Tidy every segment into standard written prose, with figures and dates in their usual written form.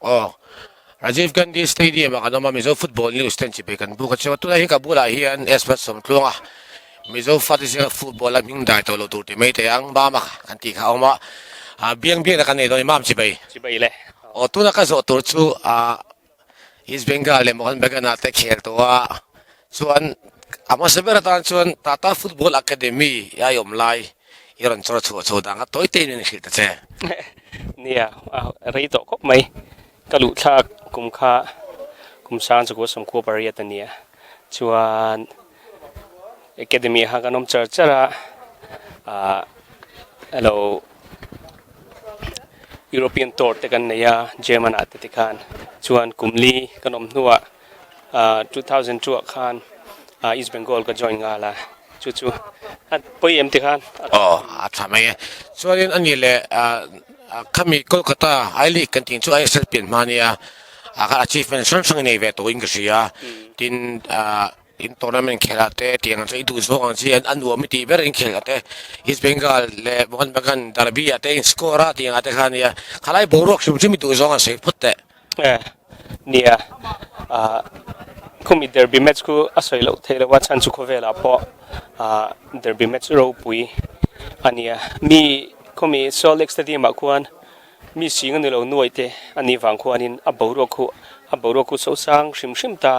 Aw Rajiv Gandhi Stadium ah kan awm a, Mizo Football News ten chipei kan buk a cheu a, tunah hian ka bulah hian Esmat Sawmtluanga Mizo fate zinga football a hming dai tawh lo tur ti mai teh ang Mama kan tih kha a awm a, ah biang biakna kan nei dawn a ni Mam chipei. Chipei le. Aw tuna ka zawh tur chu ah East Bengal leh Mohun Bagan ah te khel tawh a, chuan a hmasa ber atan chuan Tata Football Academy i a awm lai i rawn chawr chhuah chho dan kha tawi te in hrilh ta che. Nia, rei tawh khawp mai. Ka luh thlak kum kha kum sang chu 98 a nia. Chuan academy ah khan kan awm char char a, ah alo European tour te kan nei a German ah te tikhan. Chuan kum li kan awm hnuah ah 2002 ah khan ah East Bengal ka join nghal a, chu chu a pawi em tikhan. Aw a tha mai e. Chuanin a ni leh ah khami Kolkata I League kan tih chu ISL pian hma nia ah khan achievement hrang hrang i nei ve tawhin ka hria tin ah in tournament khelh ah te tiang ang chu i duh zawng ang chi a nuam i tih ber in khelh ah te East Bengal leh Mohun Bagan derby ah te in score a tiang ah te khan nia khalai boruak hrim hrim i duh zawng ang sawi phawt teh. Nia ah khumi derby match khu a sawi loh theih loh a chhan chu khawvelah pawh ah derby match ropui a nia mi khumi Salt Lake Stadium ah khuan mi sing a ni lo nuai te a nih vang khuanin a boruak khu a boruak khu sosang hrim hrim ta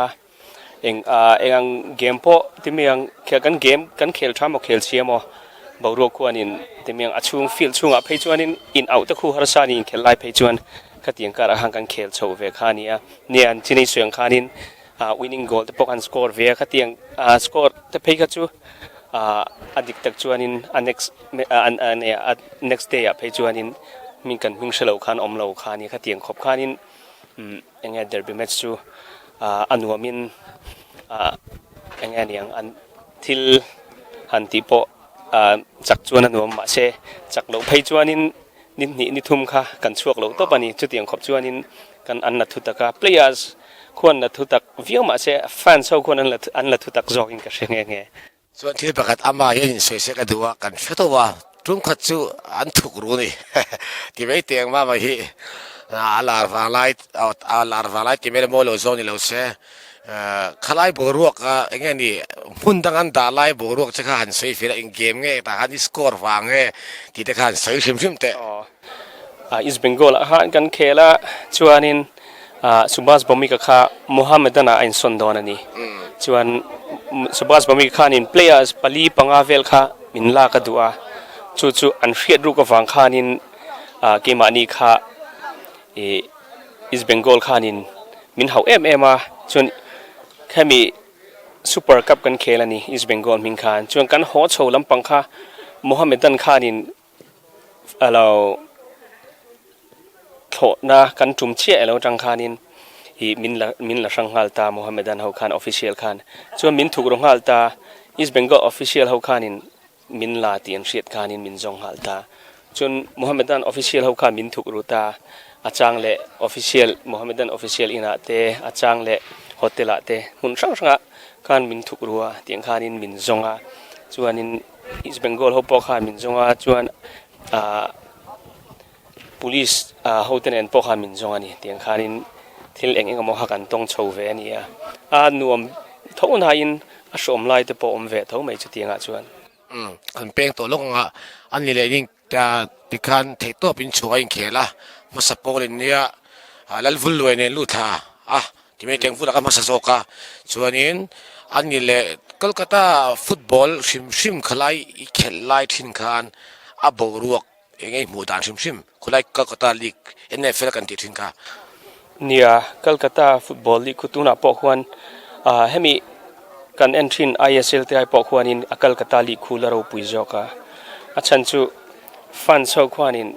eng ah eng ang game pawh ti mai ang khel kan game kan khel tha maw khel chhia maw boruak khuanin ti mai ang a chhung field chhungah phei chuanin in auh te khu harsa a ni inkhelh lai phei chuan khatiang karah khan kan khel chho ve kha a ni a nia an chinei sawi ang khanin ah winning goal te pawh khan score ve a khatiang ah score te phei kha chu ah a dik tak chuanin a next a next day ah phei chuanin hming kan hming hre lo khan awm lo kha a ni khatiang khawp khanin umm. Enge derby match chu a nuamin enge aniang an thil han tih pawh chak chuan a nuam mahse chak loh phei chuanin ni hnih ni thum kha kan chhuak loh tawp a ni chutiang khawp chuanin kan an la thu tak a players khuan la thu tak viau mahse fans ho khuan an la thu tak zawkin ka hre nghe nghe. Chuan thil pakhat amah hian insawi se ka duh a, kan hre tawh a, tum khat chu an thuk ru ni ti mai teh ang mama hi a lar vang lai a lar vang lai ti mai maw lo zawng ni lo se khalai boruak a eng nge ni hmun dang an dah lai boruak che kha han sawi fir a eng game nge tah khan i score vang nge tih te kha han sawi hrim hrim teh. East Bengal ah khan kan khel a chuanin Subhas Bhowmik-a kha Mohammedan-ah a insawn dawn a ni. Chuan Subhas Bhowmik khanin players pali panga vel kha min lak a duh a, chu chu an hriat ruk avang khanin keimahni kha ih East Bengal khanin min hauh em em a, chuan hemi Super Cup kan khel a ni East Bengal hming khan, chuan kan haw chho lampang kha Mohammedan khanin a lo thlawhna kan tum chiah elo atang khanin ih min la min la hrang nghal ta Mohammedan ho khan official khan chuan min thuk ru nghal ta East Bengal official ho khanin min la tih an hriat khanin min zawng nghal ta chuan Mohammedan official ho khan min thuk ru ta a chang leh official Mohammedan official inah te a chang leh hotel ah te hmun hrang hrangah khan min thuk ru a tiang khanin min zawng a chuanin. East Bengal ho pawh khan min zawng a chuan ahh police ah ho te nen pawh khan min zawng a ni tiang khanin thil eng eng emaw kha kan tawng chho ve a ni a a nuam tho nain a hrawm lai te pawh awm ve tho mai chutiang ah chuan. Umm kan peng tawh lawk ang a a ni leh ning tikhan theihtawp in chhuah a inkhel a hmasa pawl in nia Lalvul luai nen lut thla a Timei Tengvula ka hmasa zawk a, chuanin a ni leh Kolkata football hrim hrim khalai i khelh lai thin khan a boruak eng nge hmuh dan hrim hrim khulai Kolkata League NFL kan tih thin kha. Nia, Kolkata football league khu tunah pawh khuan ah hemi kan en thin ISL te ai pawh khuanin a Kolkata league khu la ropui zawk a, a chhan chu fans ho khuanin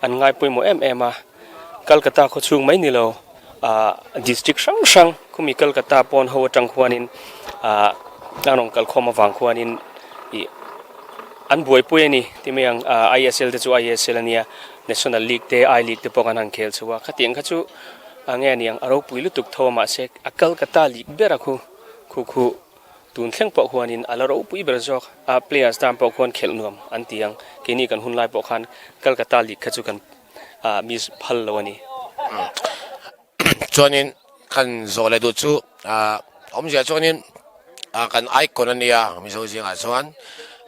an ngai pawimawh em em a, Kolkata khawchhung mai ni lo. ah district hrang hrang khumi Kolkata pawn ho atang khuanin ah a rawn kal khawm avang khuanin ih an buaipui a ni ti mai ang ah I_S_L te chu I_S_L a nia national league te I league te pawh kan han khel chho a khatiang kha chu a nge aniang a ropui lutuk tho a mahse a Kolkata league ber a khu khu khu tun thleng pawh khuanin a la ropui ber zawk a players tan pawh khuan khelh nuam an ti ang keini kan hun lai pawh khan Kolkata league kha chu kan ah miss phal lo a ni. Chuanin kan zawh leh duh chu ah awmzia chuanin ah kan icon a nia Mizo zingah chuan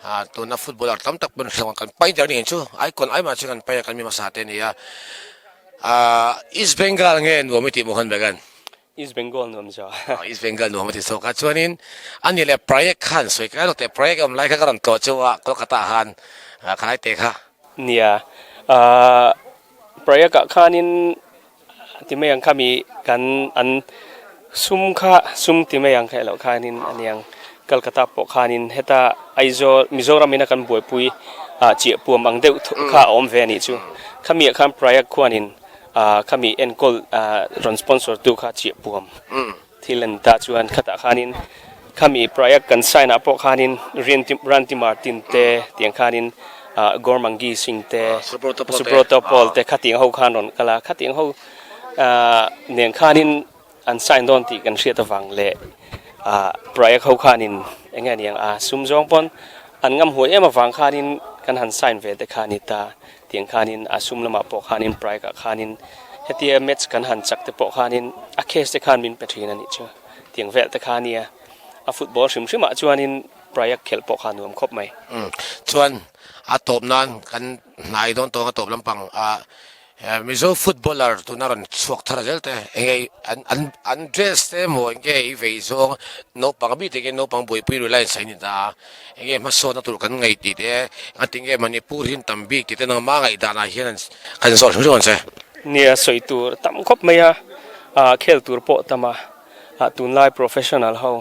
ah tuna footballer tam tak pawn hrang kan pai der nih chu icon ai mah chu kan pai a kan mi hmasa te a ni a ah East Bengal nge nuam i tih Mohan Bagan? East Bengal nuam zawk. East Bengal nuam a ti zawk a chuanin a ni leh Prayag khan sawi ka rawh teh Prayag awm lai kha ka rawn tlawh chu a Kolkata ah khan khalai te kha. Nia ah Prayag ah khanin ti mai ang kha mi kan an sum kha sum ti mai ang kha eloh khanin a niang Kolkata pawh khanin heta Aizawl Mizoram ina kan buaipui ah chiahpuam ang deuh kha a awm ve a nih chu khamiah khan Prayag khuanin Khami enkawl rawn sponsor tu kha chiahpuam thil a ni ta chuan khatah khanin khami Prayag kan sign ah pawh khanin Ranti Martin te tiang khanin Gormangi Singh te Subroto Paul te khatiang ho khan rawn kal a, khatiang ho nen khanin an sign dawn tih kan hriat avang leh Prayag ho khanin eng nge niang a sum zawng pawn an ngam huai em avang khanin kan han sign ve te kha a ni ta. Tiang khanin a sum lamah pawh khanin Prague ah khanin hetia match kan han chak te pawh khanin a case te khan min pe thin a nih chu. Tiang vel te kha ania a football hrim hrim ah chuanin Prague khelh pawh kha nuam khawp mai. Chuan a tawp nan kan hnai dawn tawng a tawp lampang ah Mizo footballer tuna rawn chhuak thar zel te enge an an dress te emaw enge i vei zawng naupang bik takin naupang buaipui Reliance a ni ta a enge hmasawnna tur kan ngaih tih te ngatinge Manipur hi an tam bik tih te nangmah ngaihdan ah hian kan zawh hrim hrim ang che. Nia sawi tur tam khawp mai a, khel tur pawh tam a. Ah tunlai professional ho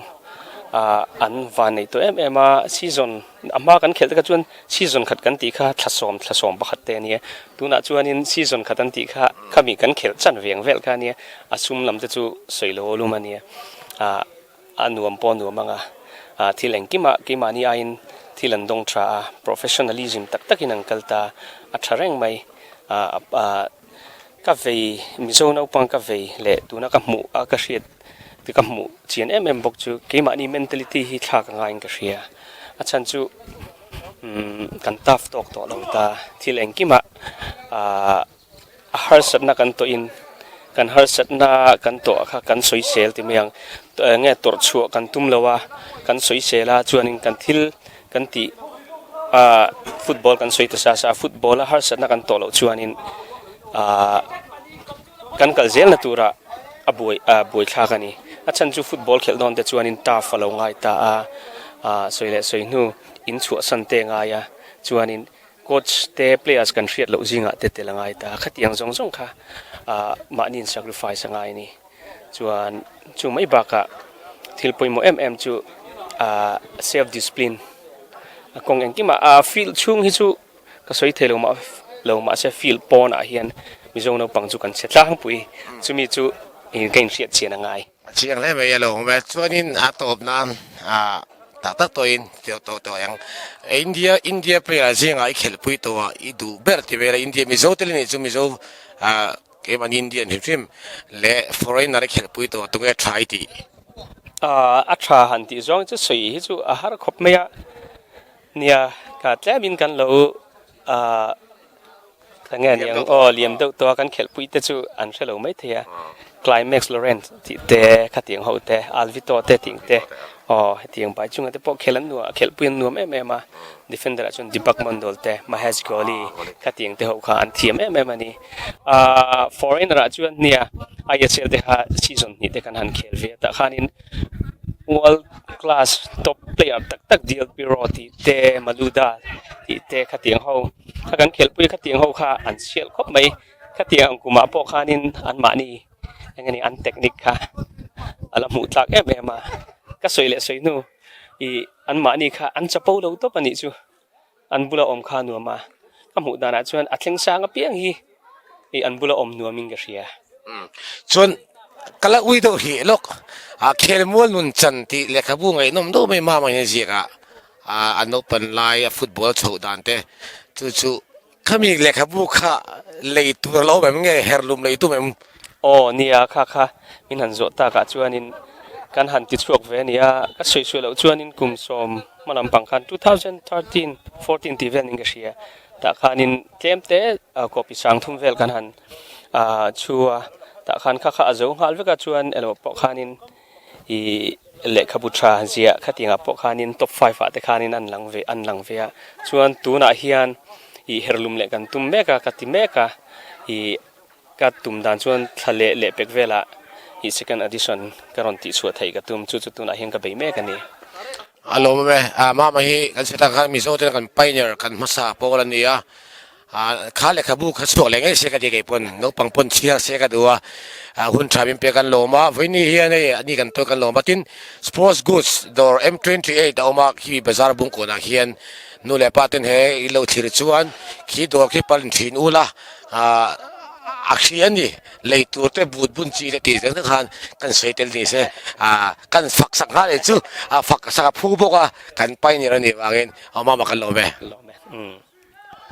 ah an van nei tawh em em a, season a hma kan khelh te kha chuan season khat kan tih kha thla sawm thla sawm pakhat te a nia, tunah chuanin season khat an tih kha khami kan khelh chan veng vel kha a nia, a sum lam te chu sawi lo lum a nia, ah a nuam pawh a nuam ang a, ah thil engkimah keimahni aiin thil an dawng tha a, professionalism tak takin an kal ta, a tha reng mai ah ah. Ka vei, Mizo naupang ka vei leh tuna ka hmuh a ka hriat te ka hmuh chian em em bawk chu keimahni mentality hi thlak a ngaiin ka hria. A chhan chu umm kan tough tawk tawh lo ta, thil engkimah aah a harsatna kan tawhin kan harsatna kan tawh kha kan sawisel ti mai ang, enge tawrh chhuah kan tum lo a, kan sawisel a chuanin kan thil kan tih a football kan sawi ta sa sa a football a harsatna kan tawh loh chuanin ahh kan kal zelna tura a buai ah buai thlak a ni a chhan chu football khelh dawn te chuanin turf a lo ngai ta a ah sawi leh sawi hnu in chhuahsan te a ngai a chuanin coach te players kan hriat loh zingah te tel a ngai ta a khatiang zawng zawng kha ah mahni in sacrifice a ngai a ni. Chuan chu mai bakah thil pawimawh em em chu ahh self discipline a kawng engkimah ahh field chhung hi chu ka sawi thei lo mah lo mahse field pawnah hian Mizo naupang chu kan chhe tlangpui chumi chu ih ka inhriat chian a ngai. A chiang hle mai a lo awm e. Chuanin a tawp nan ahh tak tak tawhin tih tawh tawh ang. India India player zingah i khelhpui tawh a i duh ber ti vel a India Mizo te nih chu Mizo ahh Keimah Indian hrim hrim leh foreigner i khelhpui tawh tunge tha i tih? A tha han tih zawng chu sawi hi chu a har khawp mai a, nia ka tlemin kan lo ka nge ni ang aw liam deuh tawh a kan khelhpui te chu an hre lo mai thei a, Climax Lorentz tih te khatiang ho te Alvito te tih te aw hetiang bai chunga te pawh khel an nuam khelhpui an nuam em em a, defender ah chuan Deepak Mondal te Mahesh Kohli khatiang te ho kha an thiam em em a ni. Ahh foreigner ah chuan nia ISL te kha season hnih te kan han khel ve a tah khanin world class top player tak tak Del Piero tih te Malouda tih te khatiang ho kha kan khelhpui khatiang ho kha an chhiat khawp mai khatiang ang kumah pawh khanin anmahni eng nge ni an technique kha a la hmuh tlak em em a ka sawi leh sawi hnu ih anmahni kha an chapo lo tawp a nih chu. An bula awm kha nuam a, ka hmuh danah chuan a thleng sang apiang hi ih an bula awm nuamin ka hria. Chuan ka la ui deuh hlih lawk, a khelmual nun chan tih lehkhabu ngaihnawm deuh mai mama hian ziak a, a naupan lai a football chhoh dan te chu chu khami lehkhabu kha lei tur a lo awm em nge herlum lei tum em? Aw nia kha kha min han zawh takah chuanin kan han ti chhuak ve a nia, ka sawi suah loh chuanin kum sawm Hma lampang khan 2013, 14 tih vel niin ka hria. Tah khanin tlem te copy sang thum vel kan han Chhu a tah khan kha kha a zo nghal vek a chuan elo pawh khanin ih lehkhabu tha ziah khatiangah pawh khanin top five ah te khanin an lang ve an lang ve a chuan tunah hian ih herlum leh kan tum mek a ka ti mek a ih ka tum dan chuan thla leh leh pek velah ih second edition ka rawn tihchhuah theih ka tum chu chu tunah hian ka bei mek a ni. A lawm awm e, mama hi kan hriat ang khan Mizo ten kan pioneer kan hmasa pawl a ni a. Kha lehkhabu kha chhuak leh ngei se ka ti kei pawn naupang pawn chhiar se ka duh a, hun tha min pek an lawm a, vawiini hian hei ani kan tawi kan lawm a, tin sports goods dawr M 28 a awm a khi bazar bung kawnah khian nu leh pa ten he i lo thlir chuan khi dawr khi pal in thin ul a, a hri a ni lei tur te but bun chi te tih zel khan kan sawi tel ni se kan fak sak nghal leh chu a fak sak a phu bawk a kan pioneer a nih vangin mama kan lawm e. Lawm e.